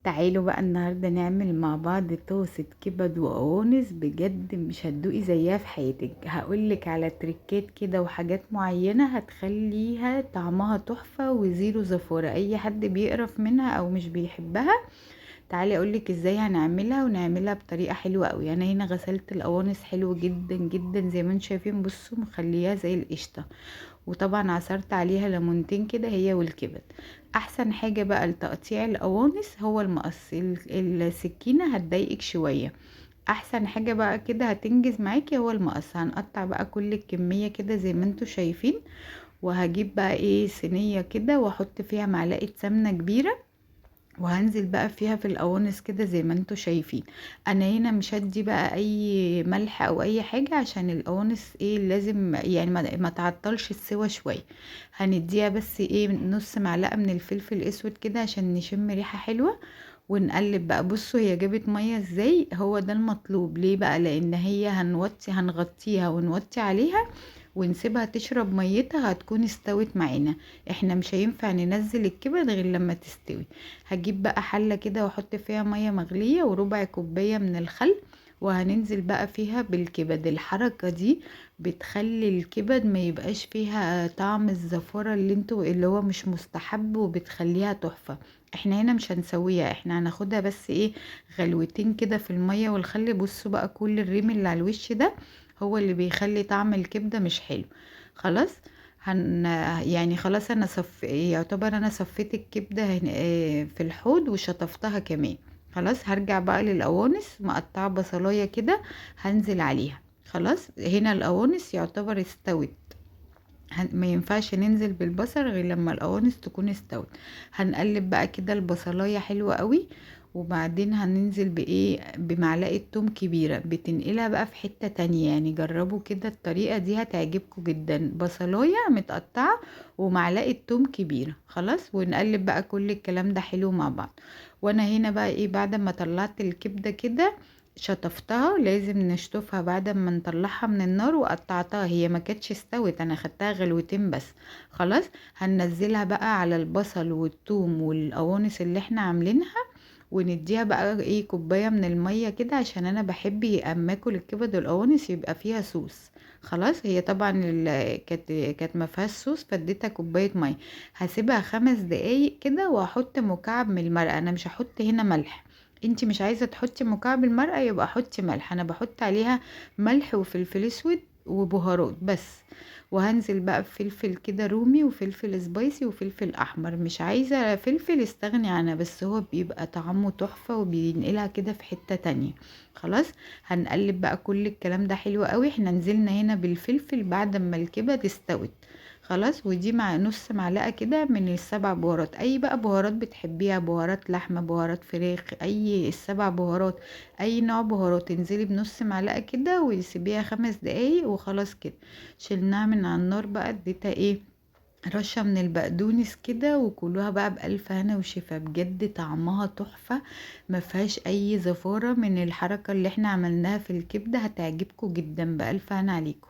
تعالوا بقى النهاردة نعمل مع بعض طاسة كبد وقوانص، بجد مش هتدوقي زيها في حياتك. هقولك على تريكات كده وحاجات معينة هتخليها طعمها تحفة و zero زفارة، اي حد بيقرف منها او مش بيحبها. تعالي اقولك ازاي هنعملها، ونعملها بطريقة حلوة قوي. انا هنا غسلت القوانص حلو جدا جدا زي ما انتم شايفين، بصوا مخليها زي القشطة، وطبعا عصرت عليها ليمونتين كده هي والكبد. احسن حاجة بقى لتقطيع القوانص هو المقص، السكينة هتضايقك شوية. احسن حاجة بقى كده هتنجز معاكي هو المقص. هنقطع بقى كل الكمية كده زي ما انتم شايفين، وهجيب بقى صينية كده واحط فيها معلقة سمنة كبيرة، وهنزل بقى فيها في القوانص كده زي ما انتم شايفين. انا هنا مش هدي بقى اي ملح او اي حاجة عشان القوانص لازم ما تعطلش السوا شوية. هنديها بس نص معلقة من الفلفل الاسود كده عشان نشم ريحة حلوة، ونقلب بقى. بصوا هي جابت مية ازاي، هو ده المطلوب. ليه بقى؟ لان هي هنغطيها ونوطي عليها ونسيبها تشرب ميتها، هتكون استوت معانا. احنا مش هينفع ننزل الكبد غير لما تستوي. هجيب بقى حلة كده واحط فيها مية مغلية وربع كوباية من الخل، وهننزل بقى فيها بالكبد. الحركة دي بتخلي الكبد ما يبقاش فيها طعم الزفارة اللي هو مش مستحب، وبتخليها تحفة. احنا هنا مش هنسويها، احنا هناخدها بس غلوتين كده في المية والخل. بصوا بقى كل الريم اللي على الوش ده هو اللي بيخلي طعم الكبدة مش حلو. خلاص هن يعني خلاص انا صف يعتبر انا صفيت الكبدة في الحوض وشطفتها كمان. خلاص هرجع بقى للقوانص، مقطعه بصلايه كده هنزل عليها. خلاص هنا القوانص يعتبر استوت، ما ينفعش ننزل بالبصل غير لما القوانص تكون استوت. هنقلب بقى كده البصلايه حلوه قوي، وبعدين هننزل بمعلقه توم كبيره، بتنقلها بقى في حته تانية. جربوا كده الطريقه دي هتعجبكم جدا. بصلايه متقطعه ومعلقه توم كبيره. خلاص ونقلب بقى كل الكلام ده حلو مع بعض. وانا هنا بقى بعد ما طلعت الكبده كده شطفتها، لازم نشطفها بعد ما نطلعها من النار، وقطعتها. هي ما كانتش استوت، انا خدتها غلوتين بس. خلاص هننزلها بقى على البصل والثوم والقوانص اللي احنا عاملينها، ونديها بقى كوبايه من الميه كده، عشان انا بحب اما اكل الكبد والقوانص يبقى فيها صوص. خلاص هي طبعا كانت ما فيهاش صوص، فاديتها كوبايه ميه. هسيبها 5 دقايق كده، واحط مكعب من المرقه. انا مش هحط هنا ملح، انتي مش عايزه تحطي مكعب المرقه يبقى حطي ملح. انا بحط عليها ملح وفلفل اسود وبهارات بس. وهنزل بقى بفلفل كده رومي وفلفل سبايسي وفلفل احمر. مش عايزه فلفل استغني عنها، بس هو بيبقى طعمه تحفه وبينقلها كده في حته تانية. خلاص هنقلب بقى كل الكلام ده حلو قوي. احنا نزلنا هنا بالفلفل بعد ما الكبد استوت. خلاص ودي مع نص معلقه كده من السبع بهارات، اي بقى بهارات بتحبيها، بهارات لحمه، بهارات فراخ، اي السبع بهارات، اي نوع بهارات، انزلي بنص معلقه كده وسيبيها 5 دقايق وخلاص كده. شلناها من على النار بقى، اديتها رشه من البقدونس كده، وكلوها بقى بألف هنا وشفا. بجد طعمها تحفه، ما فيهاش اي زفاره من الحركه اللي احنا عملناها في الكبده، هتعجبكم جدا. بألف هنا عليكم.